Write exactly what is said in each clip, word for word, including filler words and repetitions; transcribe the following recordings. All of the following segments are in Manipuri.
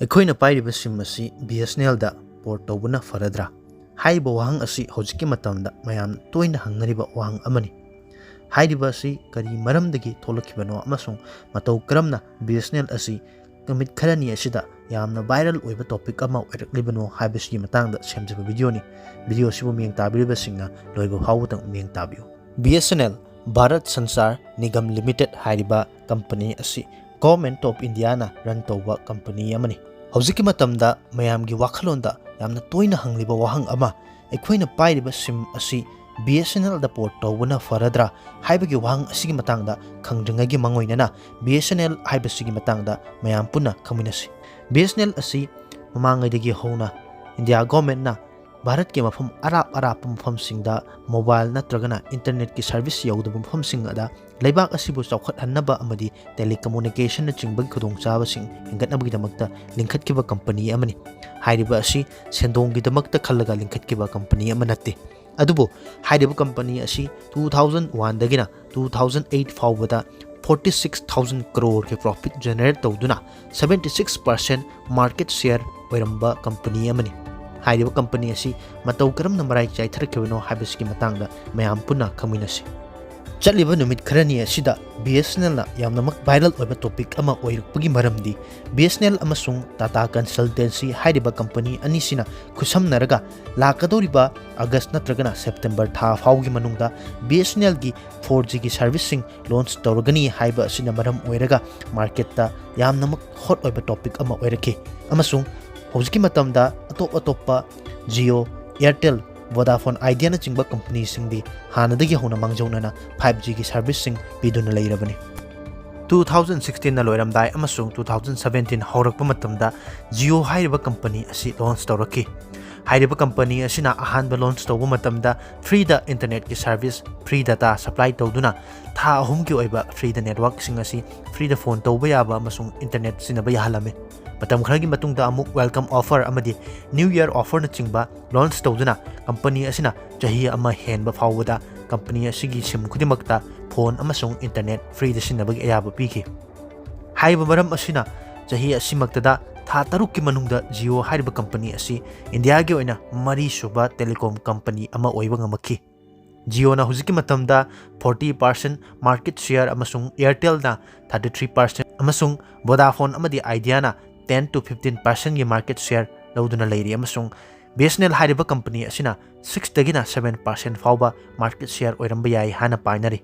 ꯑꯩꯈꯣꯏꯅ ꯄꯥꯏꯔꯤꯕ ꯁꯤꯝ ꯑꯁꯤ ꯕꯤ ꯑꯦꯁ ꯑꯦꯟ ꯑꯦꯜꯗ ꯄꯣꯔꯠ ꯇꯧꯕꯅ ꯐꯔꯗ꯭ꯔꯥ ꯍꯥꯏꯔꯤꯕ ꯋꯥꯍꯪ ꯑꯁꯤ ꯍꯧꯖꯤꯛꯀꯤ ꯃꯇꯝꯗ ꯃꯌꯥꯝꯅ ꯇꯣꯏꯅ ꯍꯪꯅꯔꯤꯕ ꯋꯥꯍꯪ ꯑꯃꯅꯤ꯫ ꯍꯥꯏꯔꯤꯕ ꯑꯁꯤ ꯀꯔꯤ ꯃꯔꯝꯗꯒꯤ ꯊꯣꯛꯂꯛꯈꯤꯕꯅꯣ ꯑꯃꯁꯨꯡ ꯃꯇꯧ ꯀꯔꯝꯅ ꯕꯤ ꯑꯦꯁ ꯑꯦꯟ ꯑꯦꯜ ꯑꯁꯤ ꯅꯨꯃꯤꯠ ꯈꯔꯅꯤ ꯑꯁꯤꯗ ꯌꯥꯝꯅ ꯚꯥꯏꯔꯦꯜ ꯑꯣꯏꯕ ꯇꯣꯄꯤꯛ ꯑꯃ ꯑꯣꯏꯔꯛꯂꯤꯕꯅꯣ ꯍꯥꯏꯕꯁꯤꯒꯤ ꯃꯇꯥꯡꯗ ꯁꯦꯝꯖꯕ ꯚꯤꯗꯤꯑꯣꯅꯤ꯫ ꯚꯤꯗꯤꯑꯣ ꯑꯁꯤꯕꯨ ꯃꯤꯠꯌꯦꯡ ꯇꯥꯕꯤꯔꯤꯕꯁꯤꯡꯅ ꯂꯣꯏꯕ ꯐꯥꯎꯕꯗꯪ ꯃꯤꯠꯌꯦꯡ ꯇꯥꯕꯤꯌꯨ꯫ B S N L Bharat Sanchar Nigam limited ꯍꯥꯏꯔꯤꯕ ꯀꯝꯄꯅꯤ ꯑꯁꯤ Government of Indiaꯅ run ꯇꯧꯕ ꯀꯝꯄꯅꯤ ꯑꯃꯅꯤ꯫ ꯍꯧꯖꯤꯛꯀꯤ ꯃꯇꯝꯗ ꯃꯌꯥꯝꯒꯤ ꯋꯥꯈꯜꯂꯣꯟꯗ ꯌꯥꯝꯅ ꯇꯣꯏꯅ ꯍꯪꯂꯤꯕ ꯋꯥꯍꯪ ꯑꯃ, ꯑꯩꯈꯣꯏꯅ ꯄꯥꯏꯔꯤꯕ ꯁꯤꯝ ꯑꯁꯤ ꯕꯤ ꯑꯦꯁ ꯑꯦꯟ ꯑꯦꯜꯗ ꯄꯣꯔꯠ ꯇꯧꯕꯅ ꯐꯔꯗ꯭ꯔꯥ ꯍꯥꯏꯕꯒꯤ ꯋꯥꯍꯪ ꯑꯁꯤꯒꯤ ꯃꯇꯥꯡꯗ ꯈꯪꯗ꯭ꯔꯤꯉꯩꯒꯤ ꯃꯥꯡꯑꯣꯏꯅꯅ ꯕꯤ ꯑꯦꯁ ꯑꯦꯟ ꯑꯦꯜ ꯍꯥꯏꯕꯁꯤꯒꯤ ꯃꯇꯥꯡꯗ ꯃꯌꯥꯝ ꯄꯨꯟꯅ ꯈꯪꯃꯤꯟꯅꯁꯤ꯫ ꯕꯤ ꯑꯦꯁ ꯑꯦꯟ ꯑꯦꯜ ꯑꯁꯤ ꯃꯃꯥꯡꯉꯩꯗꯒꯤ ꯍꯧꯅ ꯏꯟꯗꯤꯌꯥ ꯒꯣꯔꯃꯦꯟꯠꯅ ꯚꯥꯔꯠꯀꯤ ꯃꯐꯝ ꯑꯔꯥꯞ ꯑꯔꯥꯞꯄ ꯃꯐꯝꯁꯤꯡꯗ ꯃꯣꯕꯥꯏꯜ ꯅꯠꯇ꯭ꯔꯒꯅ ꯏꯟꯇꯔꯅꯦꯠꯀꯤ ꯁꯔꯚꯤꯁ ꯌꯧꯗꯕ ꯃꯐꯝꯁꯤꯡ ꯑꯗ ꯂꯩꯕꯥꯛ ꯑꯁꯤꯕꯨ ꯆꯥꯎꯈꯠꯍꯟꯅꯕ ꯑꯃꯗꯤ ꯇꯦꯂꯤꯀꯝꯃꯨꯅꯤꯀꯦꯁꯟꯅꯆꯤꯡꯕꯒꯤ ꯈꯨꯗꯣꯡꯆꯥꯕꯁꯤꯡ ꯍꯦꯟꯒꯠꯅꯕꯒꯤꯗꯃꯛꯇ ꯂꯤꯡꯈꯠꯈꯤꯕ ꯀꯝꯄꯅꯤ ꯑꯃꯅꯤ꯫ ꯍꯥꯏꯔꯤꯕ ꯑꯁꯤ ꯁꯦꯟꯗꯣꯡꯒꯤꯗꯃꯛꯇ ꯈꯜꯂꯒ ꯂꯤꯡꯈꯠꯈꯤꯕ ꯀꯝꯄꯅꯤ ꯑꯃ ꯅꯠꯇꯦ꯫ ꯑꯗꯨꯕꯨ ꯍꯥꯏꯔꯤꯕ ꯀꯝꯄꯅꯤ ꯑꯁꯤ two thousand one ꯗꯒꯤꯅ two thousand eight ꯐꯥꯎꯕꯗ forty six thousand crore ꯒꯤ profit generate ꯇꯧꯗꯨꯅ seventy six percent market share ꯑꯣꯏꯔꯝꯕ ꯀꯝꯄꯅꯤ ꯑꯃꯅꯤ꯫ ꯍꯥꯏꯔꯤꯕ ꯀꯝꯄꯅꯤ ꯑꯁꯤ ꯃꯇꯧ ꯀꯔꯝꯅ ꯃꯔꯥꯏ ꯆꯥꯏꯊꯔꯛꯈꯤꯕꯅꯣ ꯍꯥꯏꯕꯁꯤꯒꯤ ꯃꯇꯥꯡꯗ ꯃꯌꯥꯝ ꯄꯨꯟꯅ ꯈꯪꯃꯤꯟꯅꯁꯤ꯫ ꯆꯠꯂꯤꯕ ꯅꯨꯃꯤꯠ ꯈꯔꯅꯤ ꯑꯁꯤꯗ ꯕꯤ ꯑꯦꯁ ꯑꯦꯟ ꯑꯦꯜꯅ ꯌꯥꯝꯅꯃꯛ ꯚꯥꯏꯔꯦꯜ ꯑꯣꯏꯕ ꯇꯣꯄꯤꯛ ꯑꯃ ꯑꯣꯏꯔꯛꯄꯒꯤ ꯃꯔꯝꯗꯤ ꯕꯤ ꯑꯦꯁ ꯑꯦꯟ ꯑꯦꯜ ꯑꯃꯁꯨꯡ ꯇꯥꯇꯥ ꯀꯟꯁꯜꯇꯦꯟꯁꯤ ꯍꯥꯏꯔꯤꯕ ꯀꯝꯄꯅꯤ ꯑꯅꯤꯁꯤꯅ ꯈꯨꯠꯁꯝꯅꯔꯒ ꯂꯥꯛꯀꯗꯧꯔꯤꯕ ꯑꯥꯒꯁ ꯅꯠꯇ꯭ꯔꯒꯅ ꯁꯦꯞꯇꯦꯝꯕꯔ ꯊꯥ ꯐꯥꯎꯒꯤ ꯃꯅꯨꯡꯗ ꯕꯤ ꯑꯦꯁ ꯑꯦꯟ ꯑꯦꯜꯒꯤ four G ꯒꯤ ꯁꯔꯚꯤꯁꯁꯤꯡ ꯂꯣꯟꯆ ꯇꯧꯔꯒꯅꯤ ꯍꯥꯏꯕ ꯑꯁꯤꯅ ꯃꯔꯝ ꯑꯣꯏꯔꯒ ꯃꯥꯔꯀꯦꯠꯇ ꯌꯥꯝꯅꯃꯛ ꯍꯣꯠ ꯑꯣꯏꯕ ꯇꯣꯄꯤꯛ ꯑꯃ ꯑꯣꯏꯔꯛꯈꯤ꯫ ꯑꯃꯁꯨꯡ ꯍꯧꯖꯤꯛꯀꯤ ꯃꯇꯝꯗ ꯑꯇꯣꯞ ꯑꯇꯣꯞꯄ Jio, Airtel, Vodafone Idea ꯅꯆꯤꯡꯕ ꯀꯝꯄꯅꯤꯁꯤꯡꯗꯤ ꯍꯥꯟꯅꯗꯒꯤ ꯍꯧꯅ ꯃꯥꯡꯖꯧꯅꯅ five G ꯒꯤ ꯁꯔꯚꯤꯁꯁꯤꯡ ꯄꯤꯗꯨꯅ ꯂꯩꯔꯕꯅꯤ꯫ Two thousand sixteen ꯅ ꯂꯣꯏꯔꯝꯗꯥꯏ ꯑꯃꯁꯨꯡ two thousand seventeen ꯍꯧꯔꯛꯄ ꯃꯇꯝꯗ Jio ꯍꯥꯏꯔꯤꯕ ꯀꯝꯄꯅꯤ ꯑꯁꯤ ꯂꯣꯟꯆ ꯇꯧꯔꯛꯈꯤ꯫ ꯍꯥꯏꯔꯤꯕ ꯀꯝꯄꯅꯤ ꯑꯁꯤꯅ ꯑꯍꯥꯟꯕ ꯂꯣꯟꯆ ꯇꯧꯕ ꯃꯇꯝꯗ ꯐ꯭ꯔꯤꯗ ꯏꯟꯇꯔꯅꯦꯠꯀꯤ ꯁꯔꯚꯤꯁ, ꯐ꯭ꯔꯤ ꯗꯇꯥ ꯁꯄ꯭ꯂꯥꯏ ꯇꯧꯗꯨꯅ ꯊꯥ ꯑꯍꯨꯝꯒꯤ ꯑꯣꯏꯕ ꯐ꯭ꯔꯤꯗ ꯅꯦꯠꯋꯥꯔꯛꯁꯤꯡ ꯑꯁꯤ ꯐ꯭ꯔꯤꯗ ꯐꯣꯟ ꯇꯧꯕ ꯌꯥꯕ ꯑꯃꯁꯨꯡ ꯏꯟꯇꯔꯅꯦꯠ ꯁꯤꯖꯤꯟꯅꯕ ꯌꯥꯍꯜꯂꯝꯃꯤ꯫ ꯃꯇꯝ ꯈꯔꯒꯤ ꯃꯇꯨꯡꯗ ꯑꯃꯨꯛ welcome offer ꯑꯃꯗꯤ New Year offer ꯅꯆꯤꯡꯕ ꯂꯣꯟꯆ ꯇꯧꯗꯨꯅ ꯀꯝꯄꯅꯤ ꯑꯁꯤꯅ ꯆꯍꯤ ꯑꯃ ꯍꯦꯟꯕ ꯐꯥꯎꯕꯗ ꯀꯝꯄꯅꯤ ꯑꯁꯤꯒꯤ ꯁꯤꯝ ꯈꯨꯗꯤꯡꯃꯛꯇ ꯐꯣꯟ ꯑꯃꯁꯨꯡ ꯏꯟꯇꯔꯅꯦꯠ ꯐ꯭ꯔꯤꯗ ꯁꯤꯖꯤꯟꯅꯕꯒꯤ ꯑꯌꯥꯕ ꯄꯤꯈꯤ꯫ ꯍꯥꯏꯔꯤꯕ ꯃꯔꯝ ꯑꯁꯤꯅ ꯆꯍꯤ ꯑꯁꯤꯃꯛꯇꯗ ꯊꯥ ꯇꯔꯨꯛꯀꯤ ꯃꯅꯨꯡꯗ Jio ꯍꯥꯏꯔꯤꯕ ꯀꯝꯄꯅꯤ ꯑꯁꯤ ꯏꯟꯗꯤꯌꯥꯒꯤ ꯑꯣꯏꯅ ꯃꯔꯤꯁꯨꯕ telecom company ꯑꯃ ꯑꯣꯏꯕ ꯉꯝꯃꯛꯈꯤ꯫ Jioꯅ ꯍꯧꯖꯤꯛꯀꯤ ꯃꯇꯝꯗ forty percent market share ꯑꯃꯁꯨꯡ Airtelꯅ thirty three percent ꯑꯃꯁꯨꯡ Vodafone ꯑꯃꯗꯤ Ideaꯅ ten to fifteen percentꯒꯤ market share ꯂꯧꯗꯨꯅ ꯂꯩꯔꯤ, ꯑꯃꯁꯨꯡ BSNL ꯍꯥꯏꯔꯤꯕ ꯀꯝꯄꯅꯤ ꯑꯁꯤꯅ sixꯇꯒꯤꯅ seven percent ꯐꯥꯎꯕ market share ꯑꯣꯏꯔꯝꯕ ꯌꯥꯏ ꯍꯥꯏꯅ ꯄꯥꯏꯅꯔꯤ꯫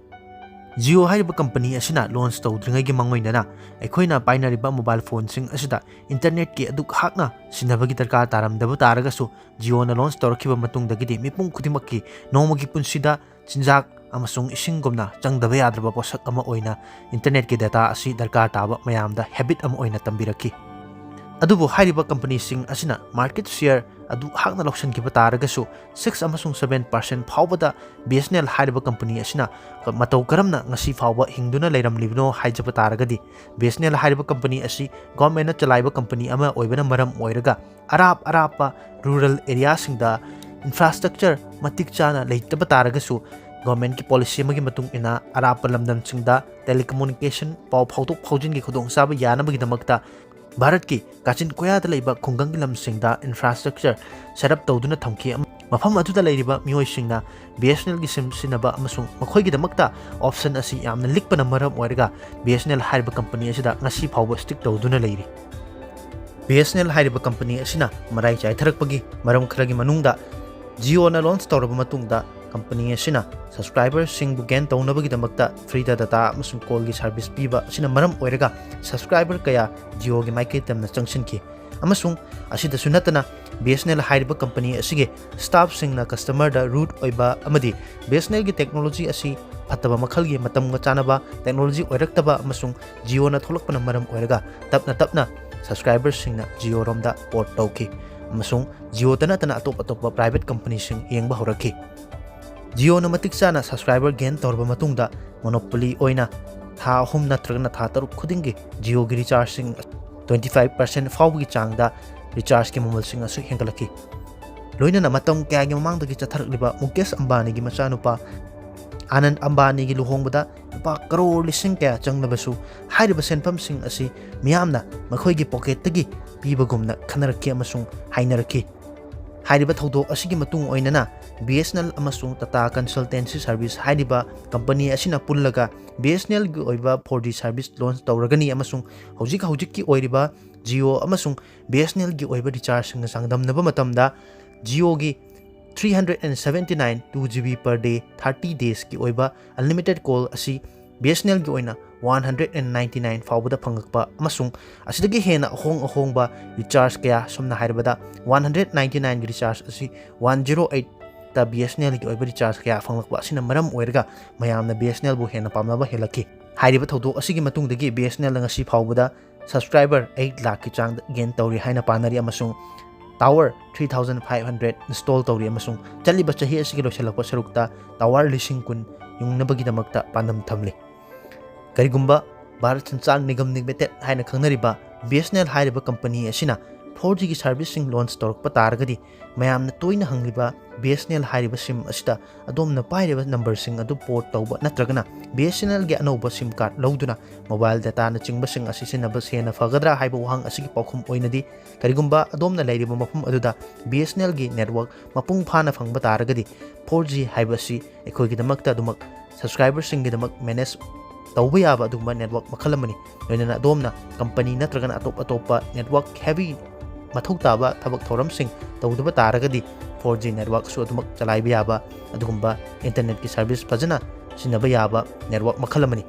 Jio ꯍꯥꯏꯔꯤꯕ ꯀꯝꯄꯅꯤ ꯑꯁꯤꯅ launch ꯇꯧꯗ꯭ꯔꯤꯉꯩꯒꯤ ꯃꯥꯡꯑꯣꯏꯅꯅ ꯑꯩꯈꯣꯏꯅ ꯄꯥꯏꯅꯔꯤꯕ mobile phoneꯁꯤꯡ ꯑꯁꯤꯗ internetꯀꯤ ꯑꯗꯨꯛ ꯍꯥꯛꯅ ꯁꯤꯟꯅꯕꯒꯤ ꯗꯔꯀꯥꯔ ꯇꯥꯔꯝꯗꯕ ꯇꯥꯔꯒꯁꯨ, Jioꯅ launch ꯇꯧꯔꯛꯈꯤꯕ ꯃꯇꯨꯡꯗꯒꯤꯗꯤ ꯃꯤꯄꯨꯝ ꯈꯨꯗꯤꯡꯃꯛꯀꯤ ꯅꯣꯡꯃꯒꯤ ꯄꯨꯟꯁꯤꯗ ꯆꯤꯟꯖꯥꯛ ꯑꯃꯁꯨꯡ ꯏꯁꯤꯡꯒꯨꯝꯅ ꯆꯪꯗꯕ ꯌꯥꯗ꯭ꯔꯕ ꯄꯣꯠꯁꯛ ꯑꯃ ꯑꯣꯏꯅ internetꯀꯤ data ꯑꯁꯤ ꯗꯔꯀꯥꯔ ꯇꯥꯕ ꯃꯌꯥꯝꯗ habit ꯑꯃ ꯑꯣꯏꯅ ꯇꯝꯕꯤꯔꯛꯈꯤ꯫ ꯑꯗꯨꯕꯨ ꯍꯥꯏꯔꯤꯕ ꯀꯝꯄꯅꯤꯁꯤꯡ ꯑꯁꯤꯅ market share ꯑꯗꯨ ꯍꯥꯛꯅ ꯂꯧꯁꯤꯟꯈꯤꯕ ꯇꯥꯔꯒꯁꯨ, six ꯑꯃꯁꯨꯡ seven percent ꯐꯥꯎꯕꯗ BSNL ꯍꯥꯏꯔꯤꯕ ꯀꯝꯄꯅꯤ ꯑꯁꯤꯅ ꯃꯇꯧ ꯀꯔꯝꯅ ꯉꯁꯤ ꯐꯥꯎꯕ ꯍꯤꯡꯗꯨꯅ ꯂꯩꯔꯝꯂꯤꯕꯅꯣ ꯍꯥꯏꯖꯕ ꯇꯥꯔꯒꯗꯤ, BSNL ꯍꯥꯏꯔꯤꯕ ꯀꯝꯄꯅꯤ ꯑꯁꯤ governmentꯅ ꯆꯂꯥꯏꯕ ꯀꯝꯄꯅꯤ ꯑꯃ ꯑꯣꯏꯕꯅ ꯃꯔꯝ ꯑꯣꯏꯔꯒ, ꯑꯔꯥꯞ ꯑꯔꯥꯞꯄ rural areaꯁꯤꯡꯗ infrastructure ꯃꯇꯤꯛ ꯆꯥꯅ ꯂꯩꯇꯕ ꯇꯥꯔꯒꯁꯨ, governmentꯀꯤ policy ꯑꯃꯒꯤ ꯃꯇꯨꯡ ꯏꯟꯅ ꯑꯔꯥꯞꯄ ꯂꯝꯗꯝꯁꯤꯡꯗ telecommunication, ꯄꯥꯎ ꯐꯥꯎꯗꯣꯛ ꯐꯥꯎꯖꯤꯟꯒꯤ ꯈꯨꯗꯣꯡꯆꯥꯕ ꯌꯥꯅꯕꯒꯤꯗꯃꯛꯇ ꯚꯥꯔꯠꯀꯤ ꯀꯥꯆꯤꯟ ꯀꯣꯌꯥꯗ ꯂꯩꯕ ꯈꯨꯡꯒꯪꯒꯤ ꯂꯝꯁꯤꯡꯗ infrastructure set up ꯇꯧꯗꯨꯅ ꯊꯝꯈꯤ꯫ ꯃꯐꯝ ꯑꯗꯨꯗ ꯂꯩꯔꯤꯕ ꯃꯤꯑꯣꯏꯁꯤꯡꯅ BSNLꯒꯤ sim ꯁꯤꯖꯤꯟꯅꯕ ꯑꯃꯁꯨꯡ ꯃꯈꯣꯏꯒꯤꯗꯃꯛꯇ option ꯑꯁꯤ ꯌꯥꯝꯅ ꯂꯤꯛꯄꯅ ꯃꯔꯝ ꯑꯣꯏꯔꯒ, BSNL ꯍꯥꯏꯔꯤꯕ ꯀꯝꯄꯅꯤ ꯑꯁꯤꯗ ꯉꯁꯤ ꯐꯥꯎꯕ stick ꯇꯧꯗꯨꯅ ꯂꯩꯔꯤ꯫ BSNL ꯍꯥꯏꯔꯤꯕ ꯀꯝꯄꯅꯤ ꯑꯁꯤꯅ ꯃꯔꯥꯏ ꯆꯥꯏꯊꯔꯛꯄꯒꯤ ꯃꯔꯝ ꯈꯔꯒꯤ ꯃꯅꯨꯡꯗ, Jioꯅ launch ꯇꯧꯔꯕ ꯃꯇꯨꯡꯗ ꯀꯝꯄꯅꯤ ꯑꯁꯤꯅ subscriberꯁꯤꯡꯕꯨ gain ꯇꯧꯅꯕꯒꯤꯗꯃꯛꯇ freeꯗ data ꯑꯃꯁꯨꯡ callꯒꯤ service ꯄꯤꯕ ꯑꯁꯤꯅ ꯃꯔꯝ ꯑꯣꯏꯔꯒ, subscriber ꯀꯌꯥ Jioꯒꯤ ꯃꯥꯏꯀꯩ ꯇꯝꯅ ꯆꯪꯁꯤꯟꯈꯤ꯫ ꯑꯃꯁꯨꯡ ꯑꯁꯤꯗꯁꯨ ꯅꯠꯇꯅ, BSNL ꯍꯥꯏꯔꯤꯕ ꯀꯝꯄꯅꯤ ꯑꯁꯤꯒꯤ staffꯁꯤꯡꯅ customerꯗ rude ꯑꯣꯏꯕ ꯑꯃꯗꯤ BSNLꯒꯤ technology ꯑꯁꯤ ꯐꯠꯇꯕ ꯃꯈꯜꯒꯤ, ꯃꯇꯝꯒ ꯆꯥꯟꯅꯕ technology ꯑꯣꯏꯔꯛꯇꯕ ꯑꯃꯁꯨꯡ Jioꯅ ꯊꯣꯛꯂꯛꯄꯅ ꯃꯔꯝ ꯑꯣꯏꯔꯒ ꯇꯞꯅ ꯇꯞꯅ subscriberꯁꯤꯡꯅ Jioꯔꯣꯝꯗ port ꯇꯧꯈꯤ, ꯑꯃꯁꯨꯡ Jioꯇ ꯅꯠꯇꯅ ꯑꯇꯣꯞ ꯑꯇꯣꯞꯄ private companyꯁꯤꯡ ꯌꯦꯡꯕ ꯍꯧꯔꯛꯈꯤ꯫ Jioꯅ ꯃꯇꯤꯛ ꯆꯥꯅ subscriber gain ꯇꯧꯔꯕ ꯃꯇꯨꯡꯗ, monopoly ꯑꯣꯏꯅ ꯊꯥ ꯑꯍꯨꯝ ꯅꯠꯇ꯭ꯔꯒꯅ ꯊꯥ ꯇꯔꯨꯛ ꯈꯨꯗꯤꯡꯒꯤ Jioꯒꯤ rechargeꯁꯤꯡ twenty five percent ꯐꯥꯎꯕꯒꯤ ꯆꯥꯡꯗ rechargeꯀꯤ ꯃꯃꯜꯁꯤꯡ ꯑꯁꯨ ꯍꯦꯟꯒꯠꯂꯛꯈꯤ꯫ ꯂꯣꯏꯅꯅ ꯃꯇꯝ ꯀꯌꯥꯒꯤ ꯃꯃꯥꯡꯗꯒꯤ ꯆꯠꯊꯔꯛꯂꯤꯕ ꯃꯨꯀꯦꯁ ꯑꯝꯕꯥꯅꯤꯒꯤ ꯃꯆꯥꯅꯨꯄꯥ ꯑꯥꯅꯟꯗ ꯑꯝꯕꯥꯅꯤꯒꯤ ꯂꯨꯍꯣꯡꯕꯗ ꯂꯨꯄꯥ ꯀꯔꯣꯔ ꯂꯤꯁꯤꯡ ꯀꯌꯥ ꯆꯪꯂꯕꯁꯨ, ꯍꯥꯏꯔꯤꯕ ꯁꯦꯟꯐꯝꯁꯤꯡ ꯑꯁꯤ ꯃꯤꯌꯥꯝꯅ ꯃꯈꯣꯏꯒꯤ ꯄꯣꯀꯦꯠꯇꯒꯤ ꯄꯤꯕꯒꯨꯝꯅ ꯈꯟꯅꯔꯛꯈꯤ ꯑꯃꯁꯨꯡ ꯍꯥꯏꯅꯔꯛꯈꯤ꯫ ꯍꯥꯏꯔꯤꯕ ꯊꯧꯗꯣꯛ ꯑꯁꯤꯒꯤ ꯃꯇꯨꯡ ꯑꯣꯏꯅꯅ BSNL ꯑꯃꯁꯨꯡ Tata Consultancy Service ꯍꯥꯏꯔꯤꯕ ꯀꯝꯄꯅꯤ ꯑꯁꯤꯅ ꯄꯨꯜꯂꯒ BSNLꯒꯤ ꯑꯣꯏꯕ four G service launch ꯇꯧꯔꯒꯅꯤ ꯑꯃꯁꯨꯡ ꯍꯧꯖꯤꯛ ꯍꯧꯖꯤꯛꯀꯤ ꯑꯣꯏꯔꯤꯕ Jio ꯑꯃꯁꯨꯡ BSNLꯒꯤ ꯑꯣꯏꯕ rechargeꯁꯤꯡꯒ ꯆꯥꯡꯗꯝꯅꯕ ꯃꯇꯝꯗ Jioꯒꯤ three hundred and seventy nine two GB per day thirty daysꯀꯤ ꯑꯣꯏꯕ unlimited call ꯑꯁꯤ BSNLꯒꯤ ꯑꯣꯏꯅ one hundred and ninety nine ꯐꯥꯎꯕꯗ ꯐꯪꯂꯛꯄ ꯑꯃꯁꯨꯡ ꯑꯁꯤꯗꯒꯤ ꯍꯦꯟꯅ ꯑꯍꯣꯡ ꯑꯍꯣꯡꯕ recharge ꯀꯌꯥ, ꯁꯝꯅ ꯍꯥꯏꯔꯕꯗ one hundred ninety nineꯒꯤ recharge ꯑꯁꯤ one zero eight ꯇ BSNLꯒꯤ ꯑꯣꯏꯕ recharge ꯀꯌꯥ ꯐꯪꯂꯛꯄ ꯑꯁꯤꯅ ꯃꯔꯝ ꯑꯣꯏꯔꯒ ꯃꯌꯥꯝꯅ BSNLꯕꯨ ꯍꯦꯟꯅ ꯄꯥꯝꯅꯕ ꯍꯦꯜꯂꯛꯈꯤ꯫ ꯍꯥꯏꯔꯤꯕ ꯊꯧꯗꯣꯛ ꯑꯁꯤꯒꯤ ꯃꯇꯨꯡꯗꯒꯤ BSNLꯅ ꯉꯁꯤ ꯐꯥꯎꯕꯗ subscriber eight ꯂꯥꯈꯀꯤ ꯆꯥꯡꯗ gain ꯇꯧꯔꯤ ꯍꯥꯏꯅ ꯄꯥꯅꯔꯤ ꯑꯃꯁꯨꯡ tower three thousand five hundred install ꯇꯧꯔꯤ ꯑꯃꯁꯨꯡ ꯆꯠꯂꯤꯕ ꯆꯍꯤ ꯑꯁꯤꯒꯤ ꯂꯣꯏꯁꯤꯜꯂꯛꯄ ꯁꯔꯨꯛꯇ tower ꯂꯤꯁꯤꯡ ꯀꯨꯟ ꯌꯨꯡꯅꯕꯒꯤꯗꯃꯛꯇ ꯄꯥꯟꯗꯝ ꯊꯝꯂꯤ꯫ ꯀꯔꯤꯒꯨꯝꯕ ꯚꯥꯔꯠ ꯁꯟꯆꯥꯔ ꯅꯤꯒꯝ ꯂꯤꯃꯤꯇꯦꯗ ꯍꯥꯏꯅ ꯈꯪꯅꯔꯤꯕ BSNL ꯍꯥꯏꯔꯤꯕ ꯀꯝꯄꯅꯤ ꯑꯁꯤꯅ four Gꯒꯤ serviceꯁꯤꯡ launch ꯇꯧꯔꯛꯄ ꯇꯥꯔꯒꯗꯤ, ꯃꯌꯥꯝꯅ ꯇꯣꯏꯅ ꯍꯪꯂꯤꯕ BSNL ꯍꯥꯏꯔꯤꯕ SIM ꯑꯁꯤꯗ ꯑꯗꯣꯝꯅ ꯄꯥꯏꯔꯤꯕ numberꯁꯤꯡ ꯑꯗꯨ port ꯇꯧꯕ ꯅꯠꯇ꯭ꯔꯒꯅ BSNLꯒꯤ ꯑꯅꯧꯕ SIM card ꯂꯧꯗꯨꯅ mobile dataꯅꯆꯤꯡꯕꯁꯤꯡ ꯑꯁꯤ ꯁꯤꯖꯤꯟꯅꯕ ꯍꯦꯟꯅ ꯐꯒꯗ꯭ꯔꯥ ꯍꯥꯏꯕ ꯋꯥꯍꯪ ꯑꯁꯤꯒꯤ ꯄꯥꯎꯈꯨꯝ ꯑꯣꯏꯅꯗꯤ, ꯀꯔꯤꯒꯨꯝꯕ ꯑꯗꯣꯝꯅ ꯂꯩꯔꯤꯕ ꯃꯐꯝ ꯑꯗꯨꯗ BSNLꯒꯤ network ꯃꯄꯨꯡ ꯐꯥꯅ ꯐꯪꯕ ꯇꯥꯔꯒꯗꯤ, four G ꯍꯥꯏꯕ ꯑꯁꯤ ꯑꯩꯈꯣꯏꯒꯤꯗꯃꯛꯇ ꯑꯗꯨꯃꯛ subscriberꯁꯤꯡꯒꯤꯗꯃꯛ manage ꯇꯧꯕ ꯌꯥꯕ ꯑꯗꯨꯒꯨꯝꯕ network ꯃꯈꯜ ꯑꯃꯅꯤ꯫ ꯂꯣꯏꯅꯅ ꯑꯗꯣꯝꯅ ꯀꯝꯄꯅꯤ ꯅꯠꯇ꯭ꯔꯒꯅ ꯑꯇꯣꯞ ꯑꯇꯣꯞꯄ network heavy ꯃꯊꯧ ꯇꯥꯕ ꯊꯕꯛ ꯊꯧꯔꯝꯁꯤꯡ ꯇꯧꯗꯕ ꯇꯥꯔꯒꯗꯤ, four G networkꯁꯨ ꯑꯗꯨꯃꯛ ꯆꯂꯥꯏꯕ ꯌꯥꯕ ꯑꯗꯨꯒꯨꯝꯕ internetꯀꯤ service ꯐꯖꯅ ꯁꯤꯖꯤꯟꯅꯕ ꯌꯥꯕ network ꯃꯈꯜ ꯑꯃꯅꯤ꯫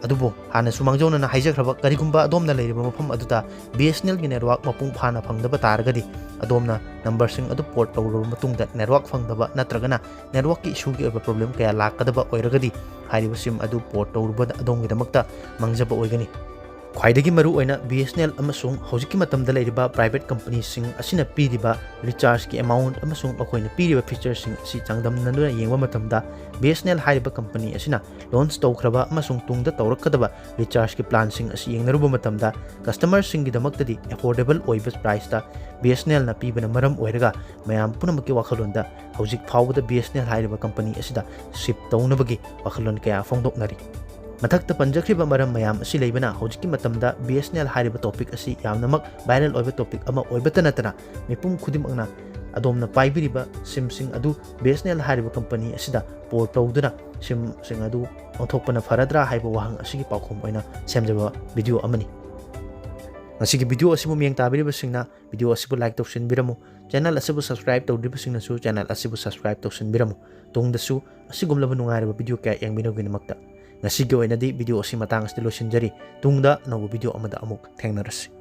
ꯑꯗꯨꯕꯨ ꯍꯥꯟꯅꯁꯨ ꯃꯥꯡꯖꯧꯅꯅ ꯍꯥꯏꯖꯈ꯭ꯔꯕ, ꯀꯔꯤꯒꯨꯝꯕ ꯑꯗꯣꯝꯅ ꯂꯩꯔꯤꯕ ꯃꯐꯝ ꯑꯗꯨꯗ BSNLꯒꯤ network ꯃꯄꯨꯡ ꯐꯥꯅ ꯐꯪꯗꯕ ꯇꯥꯔꯒꯗꯤ, ꯑꯗꯣꯝꯅ numberꯁꯤꯡ ꯑꯗꯨ port ꯇꯧꯔꯕ ꯃꯇꯨꯡꯗ network ꯐꯪꯗꯕ ꯅꯠꯇ꯭ꯔꯒꯅ networkꯀꯤ issueꯒꯤ ꯑꯣꯏꯕ problem ꯀꯌꯥ ꯂꯥꯛꯀꯗꯕ ꯑꯣꯏꯔꯒꯗꯤ, ꯍꯥꯏꯔꯤꯕ SIM ꯑꯗꯨ port ꯇꯧꯔꯨꯕꯗ ꯑꯗꯣꯝꯒꯤꯗꯃꯛꯇ ꯃꯥꯡꯖꯕ ꯑꯣꯏꯒꯅꯤ꯫ ꯈ꯭ꯋꯥꯏꯗꯒꯤ ꯃꯔꯨꯑꯣꯏꯅ BSNL ꯑꯃꯁꯨꯡ ꯍꯧꯖꯤꯛꯀꯤ ꯃꯇꯝꯗ ꯂꯩꯔꯤꯕ private companyꯁꯤꯡ ꯑꯁꯤꯅ ꯄꯤꯔꯤꯕ rechargeꯀꯤ amount ꯑꯃꯁꯨꯡ ꯃꯈꯣꯏꯅ ꯄꯤꯔꯤꯕ featureꯁꯤꯡ ꯑꯁꯤ ꯆꯥꯡꯗꯝꯅꯗꯨꯅ ꯌꯦꯡꯕ ꯃꯇꯝꯗ BSNL ꯍꯥꯏꯔꯤꯕ company ꯑꯁꯤꯅ launch ꯇꯧꯈ꯭ꯔꯕ ꯑꯃꯁꯨꯡ ꯇꯨꯡꯗ ꯇꯧꯔꯛꯀꯗꯕ rechargeꯀꯤ planꯁꯤꯡ ꯑꯁꯤ ꯌꯦꯡꯅꯔꯨꯕ ꯃꯇꯝꯗ customerꯁꯤꯡꯒꯤꯗꯃꯛꯇꯗꯤ affordable ꯑꯣꯏꯕ priceꯇ BSNLꯅ ꯄꯤꯕꯅ ꯃꯔꯝ ꯑꯣꯏꯔꯒ ꯃꯌꯥꯝ ꯄꯨꯝꯅꯃꯛꯀꯤ ꯋꯥꯈꯜꯂꯣꯟꯗ ꯍꯧꯖꯤꯛ ꯐꯥꯎꯕꯗ BSNL ꯍꯥꯏꯔꯤꯕ company ꯑꯁꯤꯗ shift ꯇꯧꯅꯕꯒꯤ ꯋꯥꯈꯜꯂꯣꯟ ꯀꯌꯥ ꯐꯣꯡꯗꯣꯛꯅꯔꯤ꯫ ꯃꯊꯛꯇ ꯄꯟꯖꯈ꯭ꯔꯤꯕ ꯃꯔꯝ ꯃꯌꯥꯝ ꯑꯁꯤ ꯂꯩꯕꯅ ꯍꯧꯖꯤꯛꯀꯤ ꯃꯇꯝꯗ BSNL ꯍꯥꯏꯔꯤꯕ topic ꯑꯁꯤ ꯌꯥꯝꯅꯃꯛ viral ꯑꯣꯏꯕ topic ꯑꯃ ꯑꯣꯏꯕꯇ ꯅꯠꯇꯅ ꯃꯤꯄꯨꯝ ꯈꯨꯗꯤꯡꯃꯛꯅ ꯑꯗꯣꯝꯅ ꯄꯥꯏꯕꯤꯔꯤꯕ SIMꯁꯤꯡ ꯑꯗꯨ BSNL ꯍꯥꯏꯔꯤꯕ company ꯑꯁꯤꯗ port ꯇꯧꯗꯨꯅ SIMꯁꯤꯡ ꯑꯗꯨ ꯑꯣꯟꯊꯣꯛꯄꯅ ꯐꯔꯗ꯭ꯔꯥ ꯍꯥꯏꯕ ꯋꯥꯍꯪ ꯑꯁꯤꯒꯤ ꯄꯥꯎꯈꯨꯝ ꯑꯣꯏꯅ ꯁꯦꯝꯖꯕ video ꯑꯃꯅꯤ꯫ ꯉꯁꯤꯒꯤ video ꯑꯁꯤꯕꯨ ꯃꯤꯠꯌꯦꯡ ꯇꯥꯕꯤꯔꯤꯕꯁꯤꯡꯅ video ꯑꯁꯤꯕꯨ like ꯇꯧꯁꯤꯟꯕꯤꯔꯝꯃꯨ, channel ꯑꯁꯤꯕꯨ subscribe ꯇꯧꯗ꯭ꯔꯤꯕꯁꯤꯡꯅꯁꯨ channel ꯑꯁꯤꯕꯨ subscribe ꯇꯧꯁꯤꯟꯕꯤꯔꯝꯃꯨ꯫ ꯇꯨꯡꯗꯁꯨ ꯑꯁꯤꯒꯨꯝꯂꯕ ꯅꯨꯡꯉꯥꯏꯔꯕ video ꯀꯌꯥ ꯌꯦꯡꯕꯤꯅꯕꯒꯤꯗꯃꯛꯇ꯫ ꯉꯁꯤꯒꯤ ꯑꯣꯏꯅꯗꯤ video ꯑꯁꯤ ꯃꯇꯥꯡ ꯑꯁꯤꯗ ꯂꯣꯏꯁꯤꯟꯖꯔꯤ꯫ ꯇꯨꯡꯗ ꯑꯅꯧꯕ video ꯑꯃꯗ ꯑꯃꯨꯛ ꯊꯦꯡꯅꯔꯁꯤ꯫